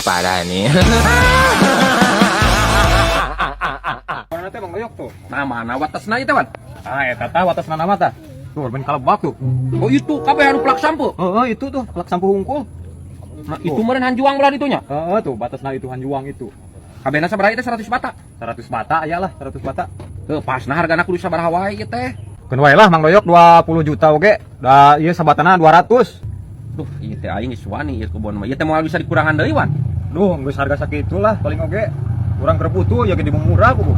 Parah nih. Mana teh Bang Doyok tuh? Nah, mana watesna ieu teh, Wan? Ah, eta tah watesna nama tah. Tuh, ben kalebak tuh. Oh, itu kabeh anu plak sampo. Heeh, itu tuh plak sampo hungkul. Nah, itu meureun hanjuang belah ditunya. Heeh, tuh batasna itu hanjuang itu. Kabehna sabaraha ieu teh 100 bata. 100 bata aya lah, 100 bata. Heuh, pasna hargana kudu sabaraha wae ieu teh. Keun wae lah Mang Doyok 20 juta oge. Da ieu sabatana 200. Duh, ieu teh aing geus wani ieu kebon mah. Ieu teh moal bisa dikurangan deui, Wan. Duh, geus harga sakitu lah paling oge. Urang keur butuh ya gede murah kudu.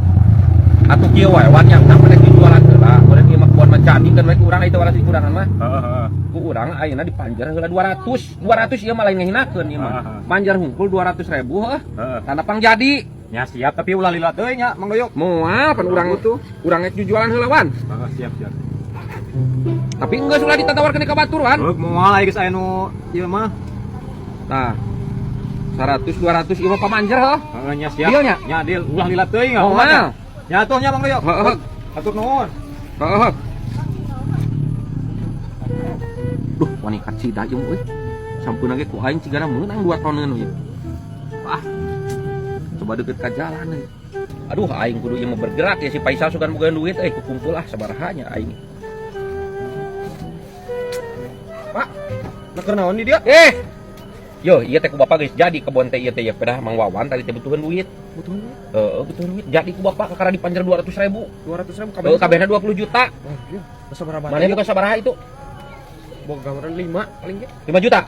Atuh kieu wae, Wan, yang tah rek dijualan heula. Meureun ieu mah kebon mah jadi kan we ku urang itu waras dikurangan mah. Heeh. Ku urang ayeuna dipanjer heula 200. 200 ieu mah lain ngahinakeun ieu mah. Heeh. Panjer hungkul 200 ribu heuh. Heeh. Tanda pang jadi. Ya siap tapi ulah lila teuing nya Mang Doyok. Moal pan urang Butuh. Urang rek jualan heula, Wan. Heeh, siap siap. Tapi enggeus ulah ditawarkeun ka batur, Wan. Heuh, moal aya geus aya nu ieu mah. Tah. 100 200 ieu mah pamanjer heuh. Heeh, nya siap. Deal nya? Nya deal, ulah lila teuing Moal. Nya atuh nya Mang Doyok. Heeh. Hatur nuhun. Heeh. Duh, wani kacida ieu euy. Sampeuna ge ku aing cigana meunang 2 toneun euy. Wah. Coba deket ka jalan euy. Aduh, aing kudu ieu mah bergerak ya si Faisal sugan boga duit euy, kukumpul ah sabaraha nya aing. Pak, nah keur naon di dia? Eh. Yo, ieu teh ku bapak geus jadi kebon teh ieu teh ya pedah Mang Wawan tadi teh butuheun duit. Butuh duit. Heeh, butuheun duit. Jadi ku bapak kakara dipanjer 200 ribu. 200 ribu. Heeh, kabehna 20 juta. Oh, iya. Sabaraha bata? Mana bukan sabaraha itu? Boga gambaran 5 paling ge. 5 juta.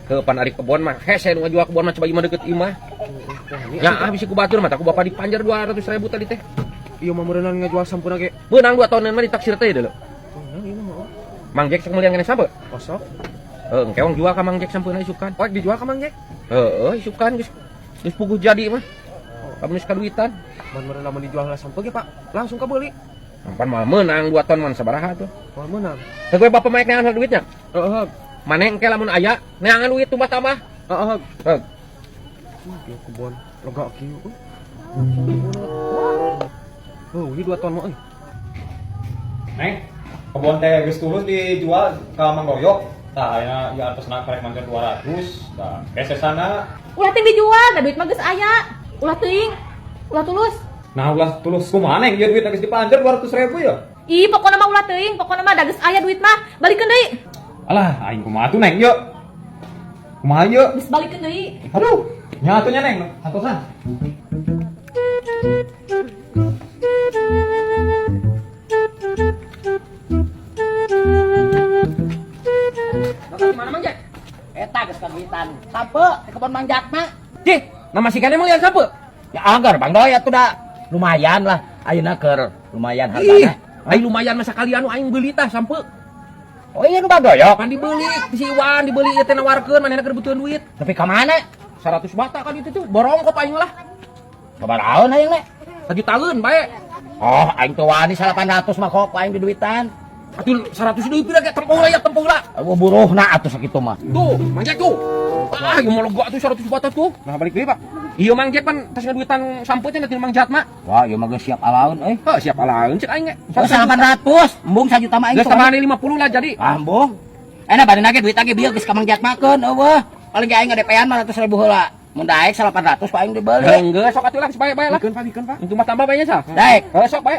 Ke pan ari kebon mah hese nu ngajual kebon mah coba imah deket imah. Ya ah bisi ku batur mah tah ku bapak dipanjer 200 ribu tadi teh. Ieu mah meureunnan ngajual sampuna ge. Meunang 2 toneun mah ditaksir teh deuleu. Meunang ieu mah. Mang Jack sok meulian keneh sampe? Osok. Heuh, engke wong jual ka Mang Jack sampeuna isukan. Oh, dijual ka Mang Jack? Heeh, isukan geus geus puguh jadi mah. Lamun geus kaduitan. Man meureun lamun dijual heula sampe ge, Pak. Langsung kabeuli. Pan moal meunang 2 ton man sabaraha tuh. Moal meunang. Heuh we bapak mah neangan duitnya. Heeh. Maneh engke lamun aya neangan duit tumbah tambah. Heeh. Heeh. Wah, ieu kebon lega kieu euy. Oh, ini 2 ton mah euy. Neng, kebon teh geus tulus dijual ka Mang Doyok. Tah aya ieu atosna karek manjer 200. Tah, kesesana. Ulah teuing dijual, da duit mah geus aya. Ulah teuing. Ulah tulus. Nah, ulah tulus kumaha Neng? Ieu duit geus dipanjer 200 ribu ya. Ih, pokona mah ulah teuing, pokona mah da geus aya duit mah. Balikeun deui. Alah, aing kumaha tuh Neng ieu? Kumaha ieu? Geus balikeun deui. Aduh, nya atuh nya Neng, atosan. Bapak mana Mang Jack? Eta geus kaduitan. Sampe di kebon Mang Jakna. Cih, nama si kene meulian sampe? Ya anggar Bang Doy atuh da. Lumayan lah ayeuna keur lumayan Ih, hargana. aing lumayan masa kalian nu aing beuli tah sampe. Oh iya nu Bang Doyok. Pan dibeli si Iwan dibeli ieu teh nawarkeun manehna keur butuhan duit. Tapi ka mana? 100 bata kan itu tuh borong kok aing lah. Sabaraha hayang le? Sajutaeun bae. Oh, aing teu wani 800 mah kok aing diduitan. Atuh 100 deui pira ge tempuh lah ya tempuh lah. Eueuh buruhna atuh sakitu mah. Tuh, Mang Jack tuh. Ah, ieu mah lega tuh 100 bata tuh. Nah, balik deui, Pak. Iya Mang Jack pan tas ngaduitan sampe teh nanti Mang Jat mah. Wah, ieu mah geus siap alaun euy. Heuh, siap alaun cek aing ge. Oh, 800, embung sajuta mah aing. Geus tambahan 50 lah jadi. Ah, embung. Enak bari nage duit lagi bieu geus ka Mang Jat makeun eueuh. Paling ge aing ngadepean 500 ribu heula. Mun daek 800 ku aing dibeli. Heuh, sok atuh lah bae-bae lah. Bikeun Pak, bikeun Pak. Untuk mah tambah bae nya sah. Daek. Heuh, sok bae.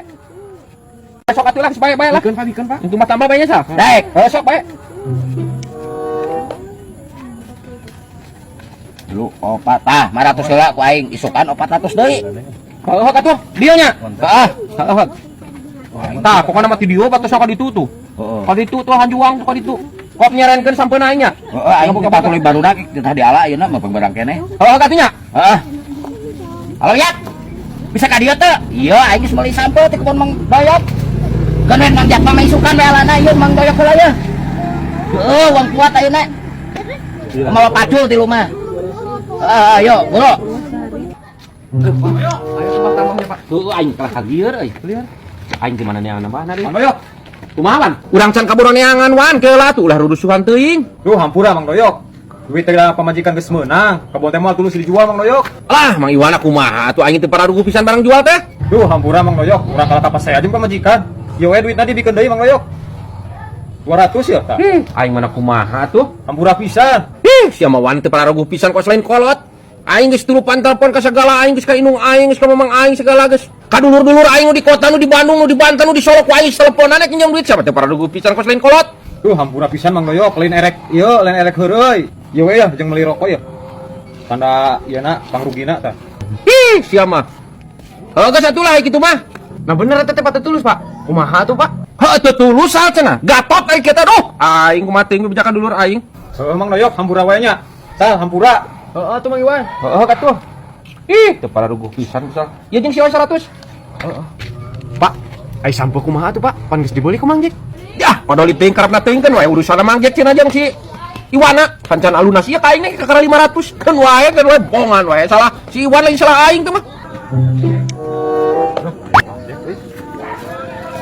Sok atuh lah bae-bae lah. Bikeun Pak, bikeun Pak. Untuk mah tambah bae nya sah. Daek. Heuh, sok bae. Dulu opat tah 500 heula ku aing isukan 400 deui. Heuh atuh, deal nya. Heeh. Heeh. Tah, pokona mah ti dieu batos ka ditu tuh. Heeh. Ka ditu tuh hanjuang tuh ka ditu. Kop nyarenkeun sampeuna aing nya. Heeh, aing kita kulit barudak tah diala ayeuna mah barang keneh. Heeh, katunya. Heeh. Halo Yak. Bisa ka dieu teu? Iya, aing geus meuli sampe ti kebon Mang Doyok. Keun Mang Jat mah isukan we alana ieu Mang Doyok heula ye. Heeh, wong kuat ayeuna. Mawa pacul ti rumah. Heeh, ayo, bro. Ayo tambah tambahnya, Pak. Heuh, aing kalah kagieur euy. Aing di mana neangan nambahna deui? Mang Doyok. Kumaha Wan? Urang can kaburu neangan Wan, keula tuh ulah rurusuhan teuing. Duh, hampura Mang Doyok. Duit teh pamajikan geus meunang, kebon teh moal tulus dijual Mang Doyok. Lah, Mang Iwan kumaha atuh aing teu pararuguh pisan barang jual teh. Duh, hampura Mang Doyok, urang kalah kapasea jeung pamajikan. Ieu we duitna dibikeun deui Mang Doyok. 200 ya tah. Aing mana kumaha tuh? Hampura pisan. Ih, sia mah Wan teu pararuguh pisan kok selain kolot. Aing geus tulupan telepon ka segala aing, geus ka indung aing, geus ka mamang aing segala, geus. Ka dulur-dulur aing nu di kota, nu di Bandung, nu di Banten, nu di Solo ku aing teleponan rek nginjem duit, siapa teh pararuguh pisan kos lain kolot. Duh, hampura pisan, Mang Doyok, lain erek ieu, lain erek heureuy. Ieu we ya jeung meuli rokok ya. Tanda ieu na pangrugina tah. Ih, sia mah. Heuh, geus atuh lah kitu mah. Nah bener eta teh patut tulus, Pak. Kumaha tuh, Pak? Heuh, teu tulus sal cenah. Gatot ari kita, duh. Aing kumaha teuing bejakan dulur aing. Heuh, Mang Doyok, hampura wae nya. Sal, hampura. Heeh tuh, Mang Iwan. Heuh katuh. Ih, teu pararuguh pisan misal. Ya jeung si 100. Heeh. Pak, ai sampeu kumaha tuh, Pak? Pan geus dibeli ku Mang Jack. Yah, padahal teuing karepna teuing kan wae urusan Mang Jack cenah jeung si Iwana. Pancan alunas ieu ka aing ge kakara 500. Kan wae bongan wae salah si Iwan, lain salah aing teh mah.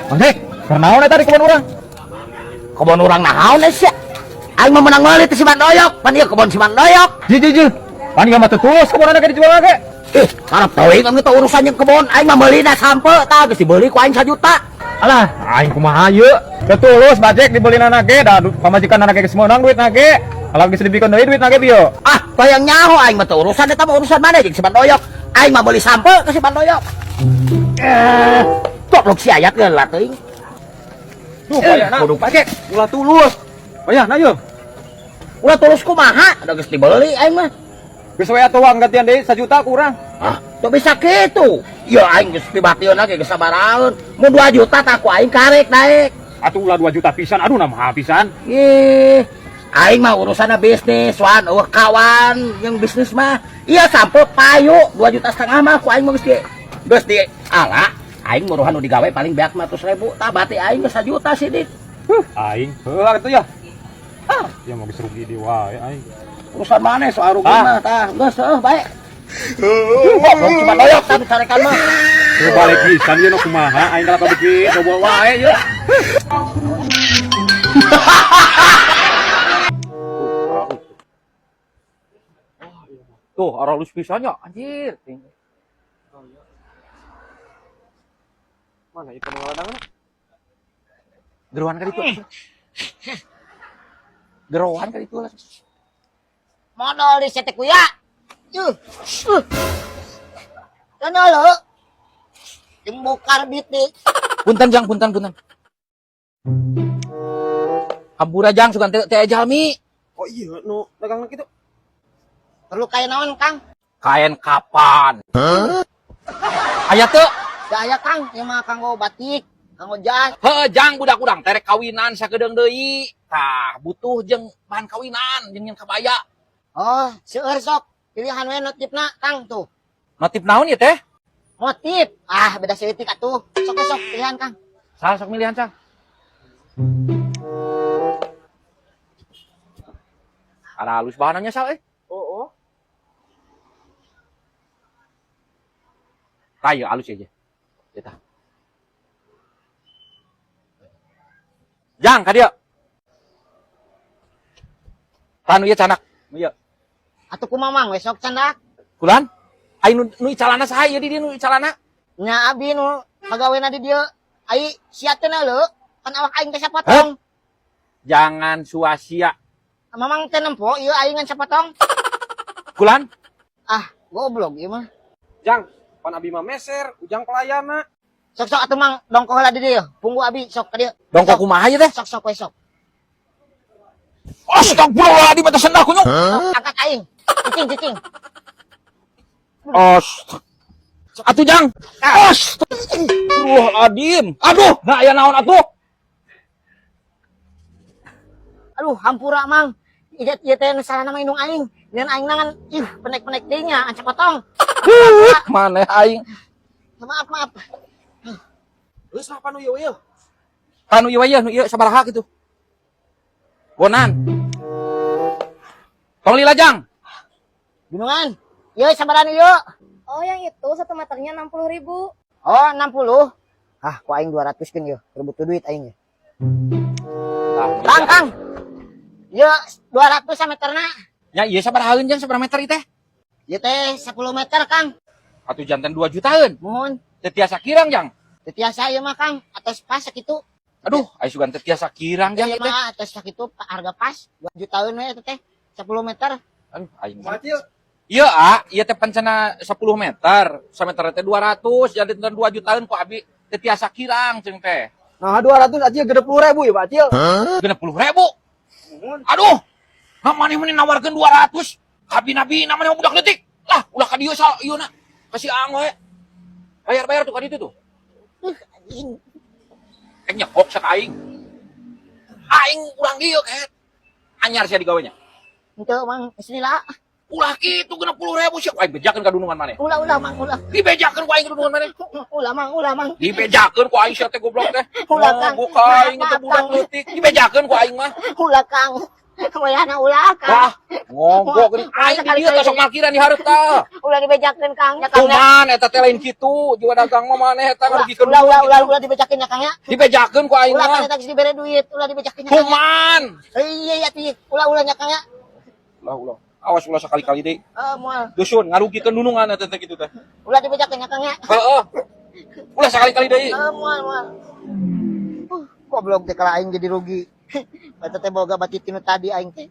Mang Jack, keur naon eta di kebon urang? Kebon urang naon sia? Aing mah menang meuli teh si Mang Doyok. Pan ieu kebon si Mang Doyok. Ji ji ji. Pan ieu mah teu tulus kebon ge dijual ge. Eh, karep teuing kan teu urusan jeung kebon. Aing mah meulina sampeu tah, geus dibeli ku aing 1 juta. Alah, aing kumaha ieu? Teu tulus bajek dibelina ge, da pamajikan ge geus meunang duitna ge. Alah, geus dibikeun deui duitna ge bieu. Ah, bayang nyaho aing mah teu urusan, eta mah urusan mana jeung si Mang Doyok. Aing mah meuli sampeu ke si Mang Doyok. Eh, goblok si Ayat geula teuing. Duh, bayana. Kudu Bajek, ulah tulus. Bayana yeuh. Ulah tulus kumaha? Udah geus dibeli aing mah. Geus we atuh uang gantian deui 1 juta kurang. Ah, tuh bisa gitu. Ya aing geus dibation lagi geus sabaraheun. Mun 2 juta tak ku aing karek naik. Atuh ulah 2 juta pisan, aduh, nah pisan. Ih, aing mah urusanna bisnis, wan, euweuh kawan yang bisnis mah. Iya sampeu payu 2,5 juta mah ku aing mah geus di ala. Aing muruhan nu digawe paling beak 500 ribu. Tah berarti aing geus 1 juta sidik. Huh, aing. Heuh atuh ya. Ah, ya mau geus rugi di wae aing. Urusan mana soal rugi Ah. mah tah geus, heuh bae. Goblok cuma doyok tah dicarekan mah. Tuh balik pisan ieu nu kumaha aing kalah beuki dobol wae ieu. Tuh, aralus pisan nya, anjir. Mana itu ladang? Geroan ka ditu. Geroan ka ditu lah. Modal di sete kuya. Kan lo. Jembukar bit. Punten, Jang, punten, punten. Hampura, Jang, sugan teh teh jalmi. Oh iya, nu dagang kitu. Perlu kain naon, Kang? Kain kapan? Aya teu? Da aya, Kang, ieu mah kanggo batik, kanggo jas. Heuh, Jang, budak urang teh rek kawinan sakedeung deui. Tah, butuh jeung bahan kawinan jeung yang kabaya. Oh, seueur, sok. Pilihan we motifna, Kang, tuh. Motif naon ya teh? Motif. Ah, beda saeutik atuh. Sok sok pilihan, Kang. Salah, sok milihan, Cang. Ada halus bahannya sal eh. Oh. Tah ieu halus aja. Ya tah. Jang, ka dieu. Tah nu ieu canak. Nu ieu. Atuh kumaha, Mang, we sok candak. Kulan? Ai nu nu calana saha ieu di dieu nu calana? Nya abi nu pagawena di dieu. Ai sia teh na leu, kan awak aing teh sapotong. Jangan suasia. Mamang teh nempo ieu aing ngan sapotong. Kulan? Ah, goblok ieu mah. Jang, pan abi mah meser, ujang pelayana. Sok sok atuh, Mang, dongko heula di dieu. Punggu abi sok ka dieu. Dongko Sok. kumaha ieu teh? Sok sok we sok. Astagfirullahaladzim, batas sendah kunyuk. Sok angkat aing. Cicing cicing. Ast. Atuh, Jang. Astagfirullahaladzim. Aduh, nah aya naon atuh? Aduh, hampura, Mang. Ieu ieu teh nu salah nama indung aing. Ngan aing nangan ih pendek-pendek deui nya an sapotong. Maneh aing. Maaf, maaf. Geus lah, pan nu ieu ieu. Tah nu ieu ieu nu ieu sabaraha kitu? Bonan. Tong lila, Jang. Gunungan. Ieu sabaraha ieu? Oh, yang itu 1 meternya 60 ribu. Oh, 60. Ah, ku aing 200 kan ieu. Rebut duit aing. Tah, Kang, Kang. Ieu 200 sameterna. Ya ieu sabarahaeun, Jang, sabaraha meter ieu teh? Ieu teh 10 meter, Kang. Atuh janten 2 jutaan. Muhun. Teu tiasa kirang, Jang. Teu tiasa ieu mah, Kang. Atos pas sakitu. Aduh, ai sugan teu tiasa kirang, Jang, Ieu ieu teh. mah atos sakitu harga pas 2 jutaan we eta teh 10 meter. Aduh, aing. Kumaha, Cil? Iya, ah, ieu teh pancana 10 meter, sameter teh 200, jadi 2 jutaan ku abi teu tiasa kirang ceung teh. Nah, 200 Acil 60 ribu ya, Pak Acil. 60 ribu. Aduh, nah maneh meni nawarkeun 200. Kabi-nabi namanya budak leutik. Lah, ulah ka dieu sa ieu na. Kasih ang we. Bayar-bayar tuh ka ditu tuh. Ih, anjing. Eh, nyekok sak aing. Aing urang dieu ket. Anyar sia digawenya. Henteu, Mang, bismillah. Ulah kitu 60 ribu sia. Aing bejakeun ka dunungan maneh. Ulah, ulah, Mang, ulah. Dibejakeun ku aing ka dunungan maneh. Ulah, Mang, ulah, Mang. Dibejakeun ku aing sia teh, goblok teh. Ulah, Kang. Buka aing Maaf, teh budak Kang. Leutik. Dibejakeun ku aing mah. Ulah, Kang. Wayahna ulah, Kang. Wah, ngogok geuning. Aing di dieu teh sok markiran di hareup tah. Ulah dibejakeun, Kang. Ya, Kang, ya. Kuman eta teh lain kitu, jiwa dagang mah maneh eta Ulah, ngarugikeun. ulah, ulah, ulah, ulah dibejakeun ya, Kang, ya. Dibejakeun ku aing Ulah mah. kan eta geus dibere duit, ulah dibejakeun ya, Kang. Kuman. Iya, iya, iya, ulah, ulah nya, Kang, ya. Ulah, ulah. Awas ulah sekali-kali deui. Eh, moal. Dusun ngarugikeun dunungan eta teh kitu teh. Ulah dibejakeun ya, Kang, ya. Heeh. Ulah sekali-kali deui. Eh, moal, moal. Goblok teh, kalau aing jadi rugi. Eta teh boga batit tinu tadi aing teh.